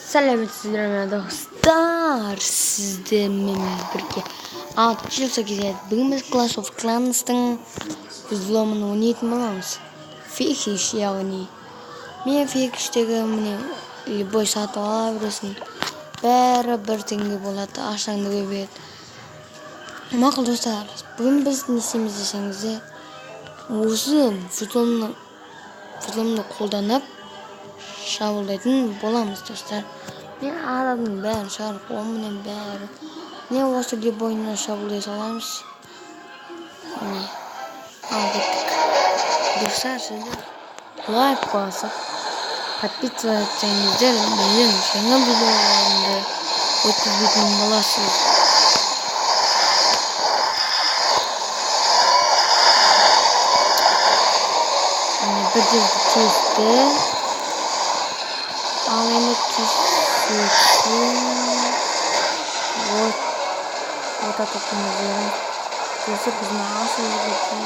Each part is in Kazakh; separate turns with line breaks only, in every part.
Сәлеметсіздер ме, достар? Сіздермен бірге 608. Бүгін біз Clash of Clans'тың взломын ойнайтын боламыз. Фехиш, яғни. Мен фехиштегі міне любой сатып ала бересің. Бәрі бір теңге болады, ақшаңды көбейеді. Мақұл, достар, бүгін біз не істейміз десеңіздер, осы взломны қолданып шабуылдайтын боламыз, достар. Мен адамның бәрін шығарып қойдым, міне бәрі. Міне осы любойына шабуылдай саламыз. Міне, ал кеттік. Достар, сіздер лайк басып, подписываться етсеңіздер, менің жаңа видеоларымды өткізбейтін боласыз. Міне бір жерді тесті. Ал енді түсетін от ататын жерін тесіп, біздің асымыз кетті.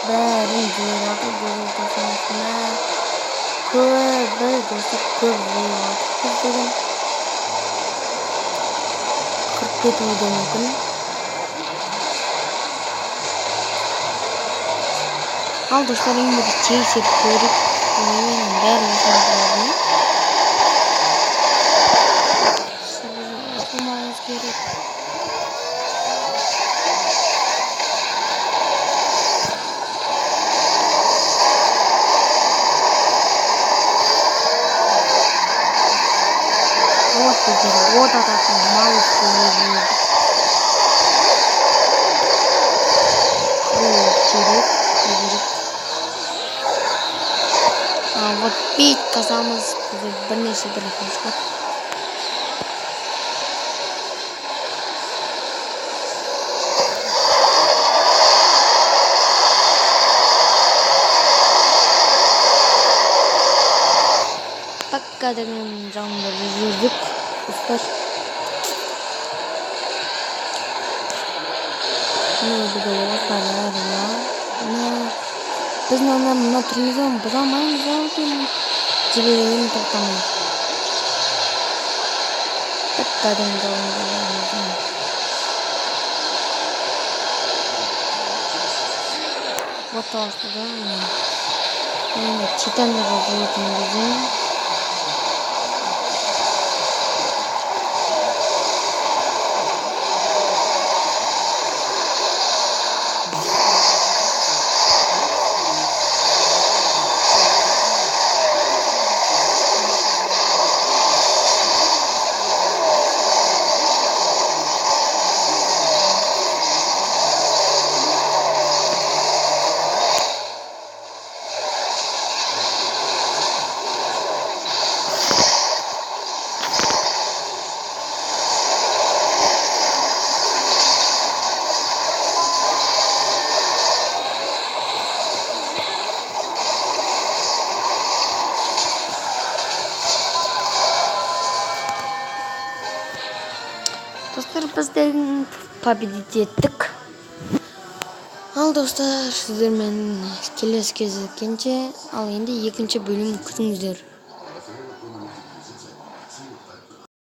Бәрін жиып жатыр, достар. Көп, бір достар, көп жиып жатыр. Біз деген қырып кетуі де мүмкін. Ал достар, енді біз тексеріп көрейік. Менің бәрі осылай ұтылмауымыз керек. Вот біздер от ататын малышты керек, керек. Вот бит казамыз, бізде бірнеше дракон шығады. Пока деген жауындар жүрдік, достар. Міне бізде осылар бар. Біз мына мына түрімізді бұза алмаймыз ау деймін. Жіберемін, тоқтамай. Пока деген жауындар. Вот осыда. Міне титандарға жүретін кезде. Достар, бізден победить еттік. Ал достар, сіздермен келесі кездескенше, ал енді екінші бөлім күтіңіздер.